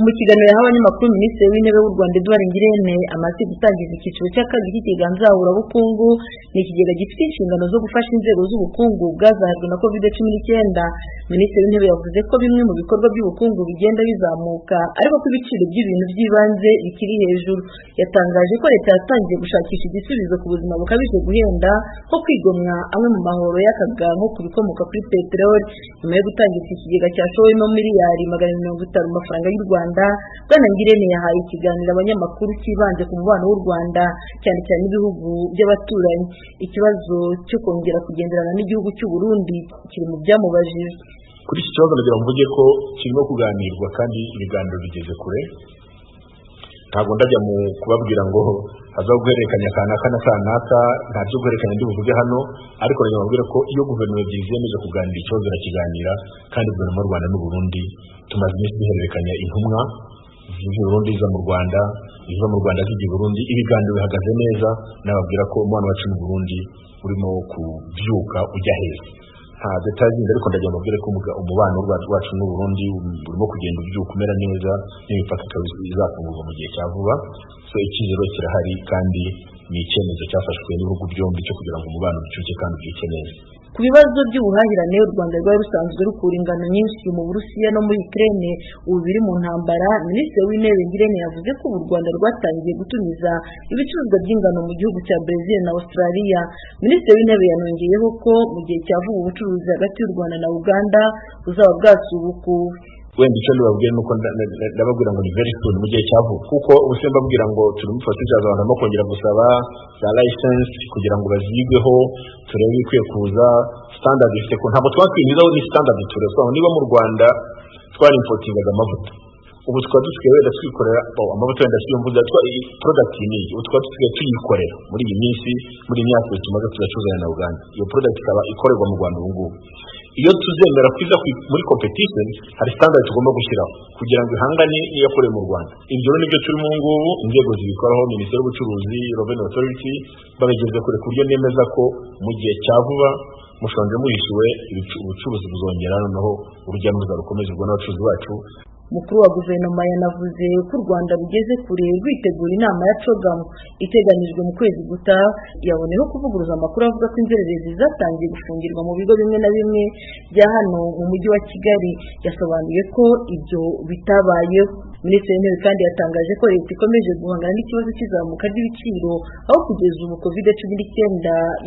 Mu kiganiro yahawe abanyamakuru, Minisitiri w'Intebe w'u Rwanda Edouard Ngirente amaze gutangiza icyiciro cya kabiri cy'ikigega nzahurabukungu. Ni ikigega gifite inshingano zo gufasha inzego z'ubukungu bwazahajwe na COVID-19. Minisitiri w'Intebe yavuze ko bimwe mu bikorwa by'ubukungu bigenda bizamuka, ariko ko ibiciro by'ibintu by'ibanze bikiri hejuru. Yatangaje ko leta yatangiye gushakisha igisubizo ku buzima bukabije guhenda, nko kwigomwa amwe mu mahoro y'akaga nko ku bikomoka kuri peteroli. Nyuma yo gutangiza iki kigega cyashowemo miliyari 250 mu mafaranga y'u Rwanda, Bwana Ngirente yahaye ikiganiro abanyamakuru cyibanze ku mubano w'u Rwanda, cyane cyane n'ibihugu by'abaturanyi. Ikibazo cyo kongera kugenderana n'igihugu cy'u Burundi kiri mu byamubajijwe. Kuri iki kibazo, ndagira ngo mvuge ko kirimo kuganirwa kandi ibiganiro bigeze kure. Ntabwo ndajya mu kubabwira ngo hazaho guhererekanya kanaka na kanaka, nta byo guhererekanya ndi buvuge hano, ariko ndagira ngo mbabwire ko iyo guverinoma ebyiri ziyemeje kuganira ikibazo, irakiganira. Kandi guverinoma y'u Rwanda n'u Burundi tumaze iminsi duhererekanya intumwa ziva i Burundi ziza mu Rwanda, ziva mu Rwanda zijya i Burundi. Ibiganiro bihagaze neza. Nababwira ko umubano wacu n'u Burundi urimo kubyuka ujya heza. Nta détails zindi, ariko ndagira ngo mbabwire ko umubano wacu n'u Burundi urimo kugenda ubyuka umera neza, n'imipaka ikaba izafungurwa mu gihe cya vuba. So icyizere kirahari, kandi ni icyemezo cyafashwe n'ibihugu byombi cyo kugira ngo umubano ubyuke kandi ubyuke neza. Ku bibazo by'ubuhahirane, u Rwanda rwari rusanzwe rukura ingano nyinshi mu Burusiya no muri Ukraine ubu biri mu ntambara. Minisitiri w'Intebe Ngirente yavuze ko ubu u Rwanda rwatangiye gutumiza ibicuruzwa by'ingano mu gihugu cya Brazil na Australia. Minisitiri w'Intebe yanongeyeho ko mu gihe cya vuba ubucuruzi hagati y'u Rwanda na Uganda buzaba bwasubukuwe. Wenda icyo ndibabwira ni uko ndababwira ngo ni very soon, mu gihe cya vuba, kuko ubu se mbabwira ngo turi muri procedures, abantu barimo kongera gusaba za license kugira ngo bazigweho, turebe ibikwiye kuza, standard ifite ko ntabwo twakwinyuzaho, ni standard tureba. Niba mu Rwanda twarimportingaga amavuta, ubu tukaba dusigaye wenda twikorera amavuta, wenda siyo mvuze, product ni iyi, ubu tukaba dusigaye tuyikorera muri iyi minsi, muri iyi myaka tumaze tugacuzanya na Uganda, iyo product ikaba ikorerwa mu Rwanda ubu ngubu. Iyo tuzemera kwiza muri competition, hari standard tugomba gushyiraho kugira ngo ihangane n'iyakorewe mu Rwanda. Ibyo rero nibyo turimo ubu ngubu, inzego zibikoraho, Minisiteri y'Ubucuruzi, Revenue Authority, babigeze kure, ku buryo nemeza ko mu gihe cya vuba mushonje muhishiwe, ubucuruzi buzongera, noneho urujya n'uruza rukomeze n'abacuruzi bacu. Umukuru wa guverinoma yanavuze ko u Rwanda rugeze kure rwitegura inama ya CHOGM iteganijwe mu kwezi gutaha. Yaboneyeho kuvuguruza amakuru avuga ko inzererezi zatangiye gufungirwa mu bigo bimwe na bimwe bya hano mu Mujyi wa Kigali. Yasobanuye ko ibyo bitabayeho. Minisitiri w'Intebe kandi yatangaje ko leta ikomeje guhangana n'ikibazo cy'izamuka ry'ibiciro, aho kugeza ubu COVID-19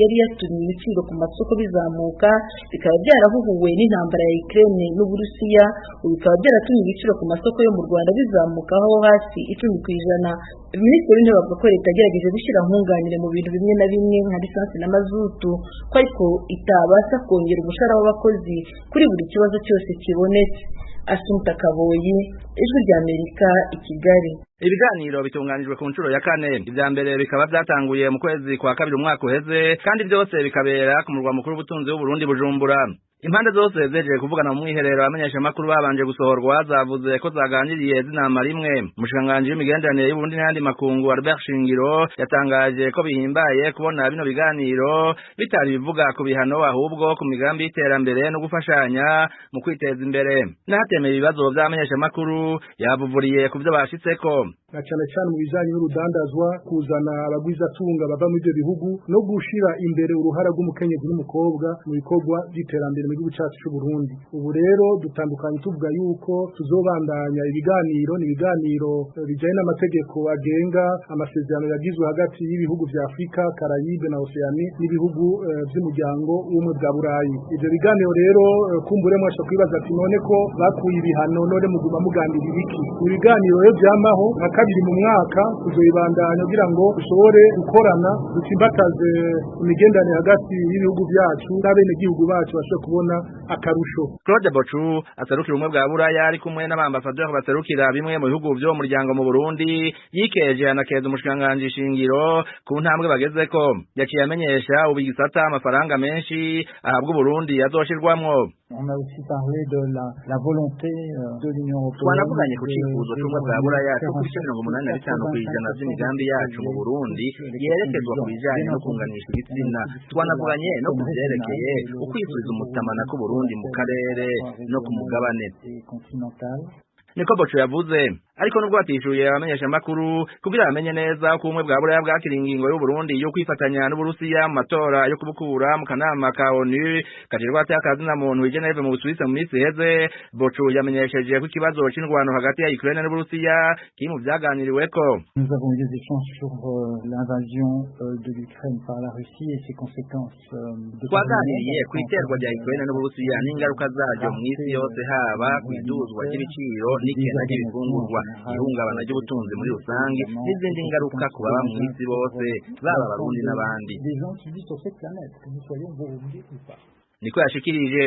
yari yatumye ibiciro ku masoko bizamuka, bikaba byarahuhuwe n'intambara ya Ukraine n'Uburusiya, ubu bikaba byaratumye ibiciro ku masoko yo mu Rwanda bizamukaho hasi 10%. Minisitiri w'Intebe avuga ko leta yagerageje gushyira nkunganire mu bintu bimwe na bimwe nka lisansi na mazutu, ko ariko itabasha kongera umushahara w'abakozi kuri buri kibazo cyose kibonetse. Asumta Kaboyi, Ijwi ry'Amerika, i Kigali. Ibiganiro bitunganijwe ku nshuro ya kane, ibya mbere bikaba byatanguye mu kwezi kwa kabiri umwaka uheze, kandi byose bikabera ku murwa mukuru w'ubutunzi w'Uburundi, Bujumbura. Impande zose zejeje kuvugana mu mwiherero, abamenyeshamakuru babanje gusohorwa, zavuze ko zaganiriye zinama rimwe. Umushikiranganji w'imigenderanire y'Uburundi n'ayandi makungu, Albert Shingiro, yatangaje ko bihimbaye kubona bino biganiro bitari bivuga ku bihano, ahubwo ku migambi y'iterambere no gufashanya mu kwiteza imbere. N'ahatemeye ibibazo vy'abamenyeshamakuru, yabuvuriye ku vyo bashitseko. Na cyane cyane mu bijanye n'urudandazwa, kuzana abagwizatunga bava muri ibyo bihugu no gushira imbere uruhara rw'umukenyezi n'umukobwa mu bikorwa by'iterambere mu gihugu cyacu cy'u Burundi. Ubu rero dutandukanye tuvuga yuko tuzobandanya ibiganiro, ni ibiganiro bijanye n'amategeko agenga amasezerano yagizwe hagati y'ibihugu vya Afrika, Caraïbe na Océanie n'ibihugu vy'umuryango w'ubumwe bwa Burayi. Ivyo biganiro rero, kumbure mwasha kwibaza ati: "None ko bakuye ibihano, none muguma muganira ibiki?" Ibiganiro rero vyamaho nka kabiri mu mwaka, tuzoyibandanya kugira ngo dushobore gukorana, dutsimbataze imigenderanire hagati y'ibihugu byacu n'abenegihugu bacu bashobore kubona akarusho. Claude Bochu aserukira Ubumwe bwa Buraya ari kumwe n'abambasaderi baserukira bimwe mu bihugu vyo mu muryango mu Burundi, yikeje anakeza umushikiranganji Shingiro ku ntambwe bagezeko. Yaciye amenyesha ubu igisata amafaranga menshi ahabwa Uburundi azoshirwamwo. On a aussi parlé de la volonté de l'Union européenne. Twanavuganye ku cifuzo c'Ubumwe bwa Buraya co ku bice 85% vy'imigambi yacu mu Burundi yerekezwa ku bijanye no kunganisha ibitsina. Twanavuganye no ku vyerekeye ukwifuriza umutamana k'Uburundi mu karere no ku mugabane, niko Boco yavuze. Ariko nubwo batishuye abamenyesha makuru kugira bamenye neza ko ubumwe bwa Buraya bwakira ingingo y'u Burundi yo kwifatanya n'Uburusiya mu matora yo kubukura mu kanama ka ONU kajejwe atakazina muntu i Geneve mu Busuwisi mu minsi iheze, Bocu yamenyesheje ko ikibazo c'indwano hagati ya Ukraine n'Uburusiya kiri mu vyaganiriweko. Nous avons eu des échanges sur l'invasion de l'Ukraine par la Russie et ses conséquences. Twaganiriye ku iterwa rya Ukraine n'Uburusiya n'ingaruka zaryo mw'isi yose, haba kw'iduzwa ry'ibiciro n'ikena ry'ibifungurwa, ihungabana ry'ubutunzi muri rusange n'izindi ngaruka ku baba mw'isi bose, baba Abarundi n'abandi. Niko yashikirije.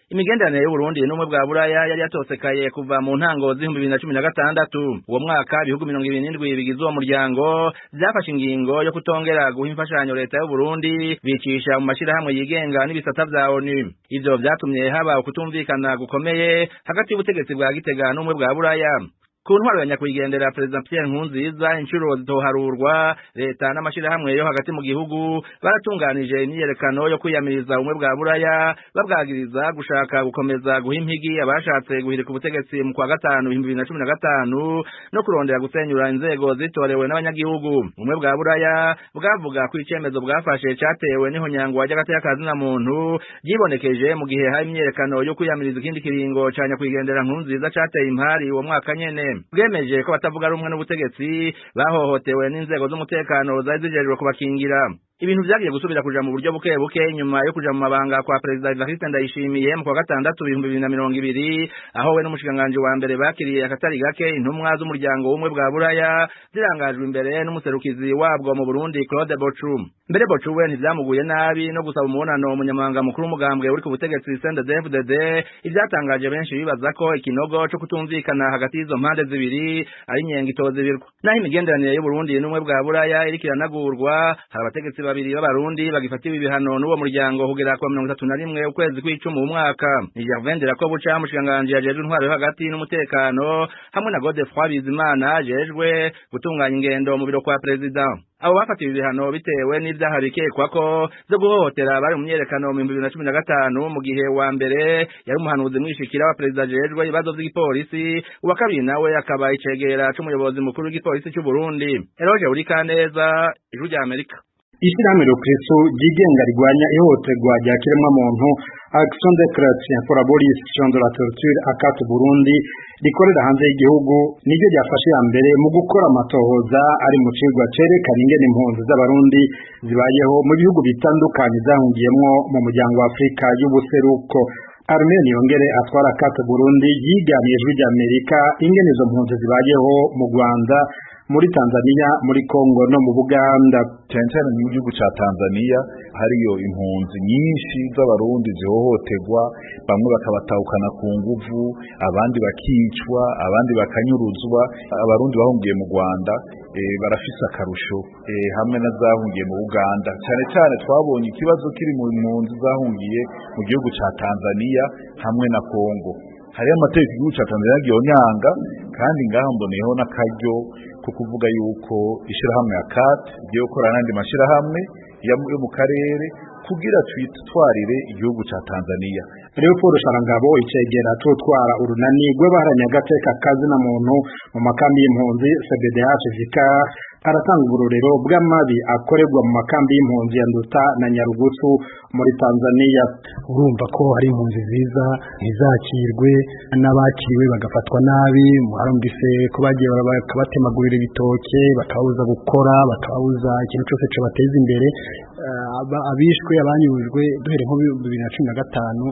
Imigenderanire y'Uburundi n'ubumwe bwa Buraya yari yatosekaye kuva mu ntango z'2016. Uwo mwaka ibihugu 27 bigize uwo muryango byafashe ingingo yo kutongera guha imfashanyo leta y'u Burundi bicisha mu mashirahamwe yigenga n'ibisata vya ONU. Ivyo vyatumye haba ukutumvikana gukomeye hagati y'ubutegetsi bwa Gitega n'ubumwe bwa Buraya. Ku ntwaro ya nyakwigendera Perezida Pierre Nkurunziza, inshuro zitoharurwa leta n'amashirahamwe yo hagati mu gihugu baratunganije imyiyerekano yo kwiyamiriza ubumwe bwa Buraya, babwagiriza gushaka gukomeza guha impigi abashatse guhirika ubutegetsi mu kwa gatanu 2015 no kurondera gusenyura inzego zitorewe n'abanyagihugu. Ubumwe bwa Buraya bwavuga ko icemezo bwafashe catewe n'ihonyangwa ry'agateka na muntu ryibonekeje mu gihe hari imyiyerekano yo kwiyamiriza ikindi kiringo ca nyakwigendera Nkurunziza cateye impari uwo mwaka nyene. Bwemeje ko batavuga rumwe n'ubutegetsi bahohotewe n'inzego z'umutekano zari zijejwe kubakingira. Ibintu vyagiye gusubira kuja mu buryo buke buke nyuma yo kuja mu mabanga kwa Perezida Evariste Ndayishimiye mu kwa gatandatu 2020, aho we n'umushikanganje wa mbere bakiriye akatari gake intumwa z'umuryango w'ubumwe bwa Buraya zirangajwe imbere n'umuserukizi wabwo mu Burundi Claude Bocu. Mbere Bocu we ntivyamuguye nabi no gusaba umubonano umunyamabanga mukuru w'umugambwe uri ku butegetsi CNDD-FDD, ivyatangaje benshi bibaza ko ikinogo co kutumvikana hagati y'izo mpande zibiri ari inyenga itozibirwa. Naho imigenderanire y'u Burundi n'ubumwe bwa Buraya iriko iranagurwa, hari abategetsi babiri b'abarundi bagifatiwe ibihano n'uwo muryango kugera kwa 31 ukwezi kw'icumi mu mwaka. Ni Gervais Ndirakobuca, umushikanganje ajejwe intwaro yo hagati n'umutekano, hamwe na Godefroid Bizimana ajejwe gutunganya ingendo mu biro kwa Perezida. Abo bafatiwe ibihano bitewe n'ivyaha bikekwa ko vyo guhohotera bari mu myiyerekano mu 2015, mu gihe wa mbere yari umuhanuzi mwishikira wa Perezida ajejwe ibibazo vy'igipolisi, uwa kabiri nawe akaba icegera c'umuyobozi mukuru w'igipolisi c'u Burundi. Eloge Urikaneza, Ijwi rya Amerika. Ishirahamwe Rukristo ryigenga rigwanya ihohoterwa rya kiremwamuntu Action des Chrétiens pour l'abolition de la torture ACAT Burundi rikorera hanze y'igihugu niryo ryafashe ya mbere mu gukora amatohoza ari mu cigwa cerekana ingene impunzi z'abarundi zibayeho mu bihugu bitandukanye zahungiyemwo mu muryango wa Afrika y'ubuseruko. Armel Niyongere atwara ACAT Burundi yiganiye Ijwi rya Amerika ingene izo mpunzi zibayeho mu Rwanda, muri Tanzania, muri Kongo no mu Buganda. Cyane cyane mu gihugu ca Tanzania hariyo impunzi nyinshi z'abarundi zihohoterwa, bamwe bakabatahukana ku nguvu, abandi bakicwa, abandi bakanyuruzwa. Abarundi bahungiye mu Rwanda barafise akarusho hamwe n'azahungiye mu Uganda. Cyane cyane twabonye ikibazo kiri mu mpunzi zahungiye mu gihugu ca Tanzania hamwe na Kongo. Hariyo amategeko igihugu ca Tanzania gihonyanga, kandi ngaha mboneyeho n'akaryo ko kuvuga yuko ishirahamwe ACAT rigiye gukora n'andi mashirahamwe yo mu karere kugira twitwarire igihugu ca Tanzania. Leopold Sharangabo icegera tutwara urunani rw'abaharanira agateka kazina muntu mu makambi y'impunzi CBDH Vicar aratanga uburorero bw'amabi akorerwa mu makambi y'impunzi ya Nduta na Nyarugusu muri Tanzania. Urumva ko hari impunzi ziza ntizakirwe, n'abakiriwe bagafatwa nabi. Mwarumvise ko bagiye bakabatemagurira ibitoke, bakababuza gukora, bakababuza ikintu cyose cobateza imbere. Abishwe, abanyujwe duhere nko 2015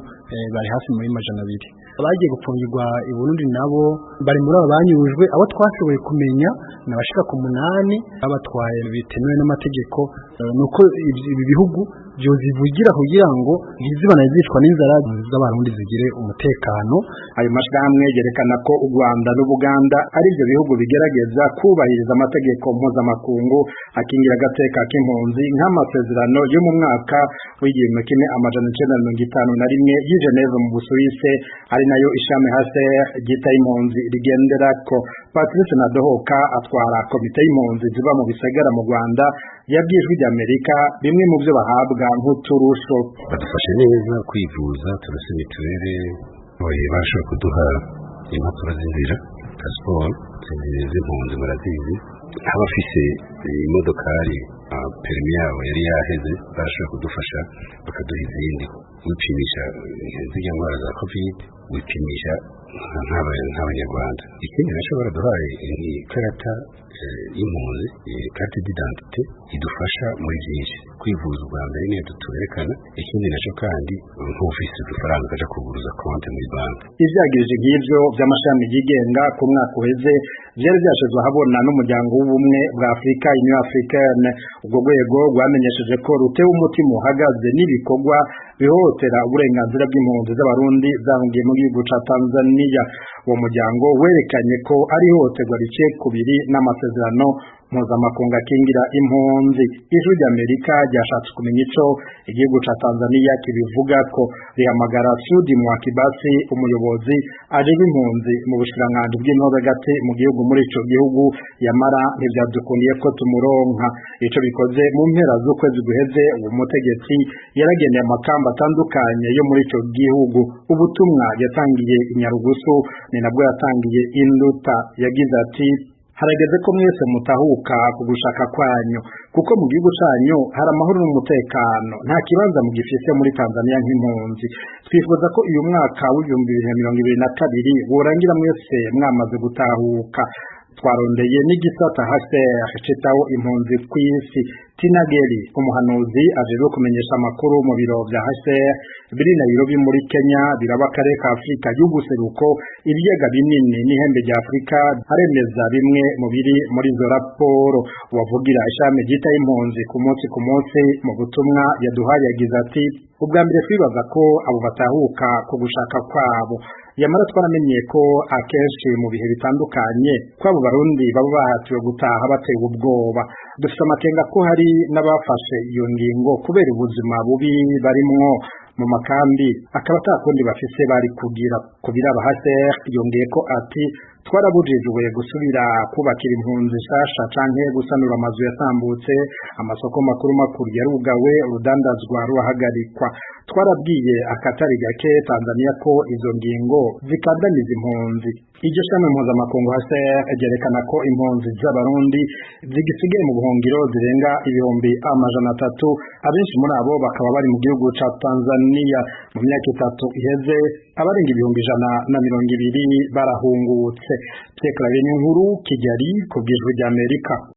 bari hafi muri 200. Abagiye gupfungirwa i Burundi nabo bari muri abo banyujwe. Abo twashoboye kumenya nabashika ku 8 abatwaye bitemewe n'amategeko. Nuko ibi bihugu byozivugira kugira ngo ntizibana zicwa n'inzara z'abarundi zigire umutekano. Ayo mashirahamwe yerekana ko u Rwanda n'Ubuganda ari byo bihugu bigerageza kubahiriza amategeko mpuzamakungu akingira agateka k'impunzi, nk'amasezerano yo mu mwaka w'1951 y'i Geneve mu Busuwisi, ari nayo ishami HCR ryita impunzi rigenderako. Patrice Nadohoka atwara komite y'impunzi ziba mu bisagara mu Rwanda yabwiye Ijwi rya Amerika bimwe mu byo bahabwa nk'uturusho. Badufashe neza kwivuza, turose mituweli, barashobora kuduha impapuro z'inzira, pasiporo z'impunzi murazizi, nk'abafise imodokari perimi yabo yari yaheze barashobora kudufasha bakaduha izindi. Wipimisha zirya ndwara za covid, wipimisha nk'abanyarwanda. Ikindi nacyo baraduhaye ni ikarata y'impunzi, carte d'identité, idufasha muri byinshi. Kwivuza ubwa mbere niyo tuwerekana. Ikindi nacyo kandi, nk'ufise udufaranga ukaja kuguruza konte muri banki. Ivyagirije nk'ivyo vy'amashami yigenga ku mwaka uheze vyari vyashizwe ahabona n'umuryango w'ubumwe bwa Afrika, Union Africaine. Ubwo rwego rwamenyesheje ko rutewe umutima uhagaze n'ibikorwa bihohotera uburenganzira bw'impunzi z'abarundi zahungiye mu gihugu ca Tanzania. Uwo muryango werekanye ko ari ihohoterwa riciye kubiri n'amasezerano mpuzamakungu akingira impunzi. Ijwi ry'Amerika ryashatse kumenya ico igihugu ca Tanzania kibivuga ko, rihamagara Sudi Mwakibasi, umuyobozi ajejwe impunzi mu bushikiranganji bw'intore hagati mu gihugu muri ico gihugu, yamara ntivyadukundiye ko tumuronka. Ico bikoze, mu mpera z'ukwezi guheze uwo mutegetsi yaragendeye amakamba atandukanye yo muri ico gihugu. Ubutumwa yatangiye i Nyarugusu ni nabwo yatangiye Induta. Yagize ati: "Harageze ko mwese mutahuka ku gushaka kwanyu, kuko mu gihugu canyu hari amahoro n'umutekano. Nta kibanza mugifise muri Tanzania nk'impunzi. Twifuza ko uyu mwaka w'2022 worangira mwese mwamaze gutahuka." Twarondeye n'igisata HCR citaho impunzi kw'isi. Tina Geli, umuhanuzi ajejwe kumenyesha amakuru mu biro vya HCR biri Nairobi muri Kenya, biraba akarere ka Afrika y'ubuseruko, ibiyaga binini n'ihembe rya Afrika, aremeza bimwe mu biri muri izo raporo. Uwavugira ishami ryita impunzi ku munsi ku munsi, mu butumwa yaduhaye yagize ati: "Ubwa mbere twibaza ko abo batahuka ku gushaka kwabo, yamara twaramenye ko akenshi mu bihe bitandukanye ko abo barundi baba bahatiwe gutaha batewe ubwoba. Dufite amakenga ko hari n'abafashe iyo ngingo kubera ubuzima bubi barimwo mu makambi, akaba atakundi bafise bari kugira." Ku biraba HCR, yongeye ko ati: "Twarabujijwe gusubira kubakira impunzi nshasha canke gusanura amazu yasambutse. Amasoko makuru makuru yarugawe, urudandazwa rurahagarikwa. Twarabwiye akatari gake Tanzania ko izo ngingo zikandamiza impunzi." Iryo shami mpuzamakungu HCR ryerekana ko impunzi z'abarundi zigisigaye mu buhungiro zirenga 300,000, abenshi muri abo bakaba bari mu gihugu ca Tanzania. Mu myaka 3 iheze, abarenga 120,000 barahungutse. Pierre Claver Niyonkuru, Kigali, ku bw'Ijwi ry'Amerika.